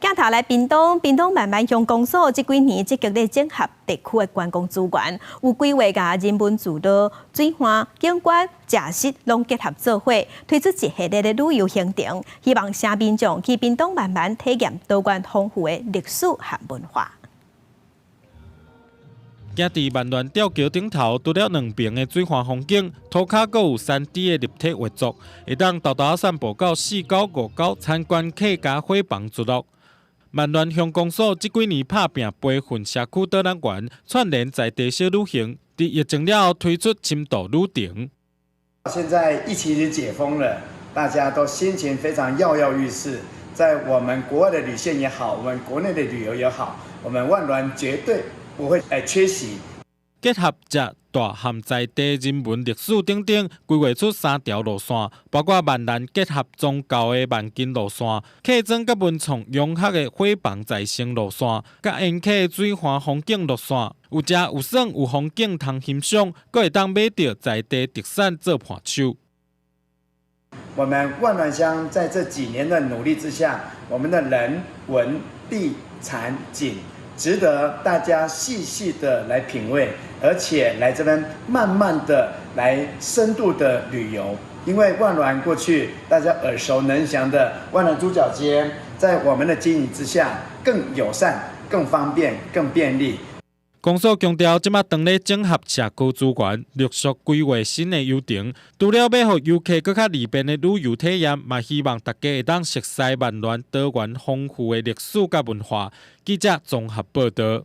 鏡頭來屏東，屏東萬巒鄉公所這幾年積極咧整合地區的觀光資源，有規劃共人文聚落、水岸景觀、食食攏結合做伙，推出一系列的旅遊行程，希望城民眾去屏東萬巒體驗多元豐富的歷史和文化。行佇萬巒吊橋頂頭，除了兩爿的水岸風景，塗跤閣有3D 的立體畫作，會當沓沓散步到四溝、五溝參觀客家伙房聚落。萬巒鄉公所這幾年拍拚培訓社區導覽員，串聯在地小旅行，佇疫情了後推出深度旅程。現在疫情已經解封了，大家都心情非常躍躍欲試。在我們國外的旅線也好，我們國內的旅遊也好，我們萬巒絕對不會缺席。結合食大和在地人文歷史等等，規劃出三條路線，包括萬巒結合宗教的萬金路線、客莊佮文創融合的伙房再生路線，佮沿溪水岸風景路線。有食有耍有風景通欣賞，閣會當買著在地特產做伴手。我們萬巒鄉在這幾年的努力之下，我們的人文地產景值得大家細細的來品味，而且來這邊慢慢的來深度的旅遊。因為萬巒過去大家耳熟能詳的萬巒豬腳街，在我們的經營之下，更友善、更方便、更便利。公所強調，這馬當咧整合社區資源，陸續規劃新的遊程，除了欲予遊客閣較利便的旅遊體驗，嘛希望大家會當熟悉萬巒多元豐富的歷史佮文化。記者綜合報導。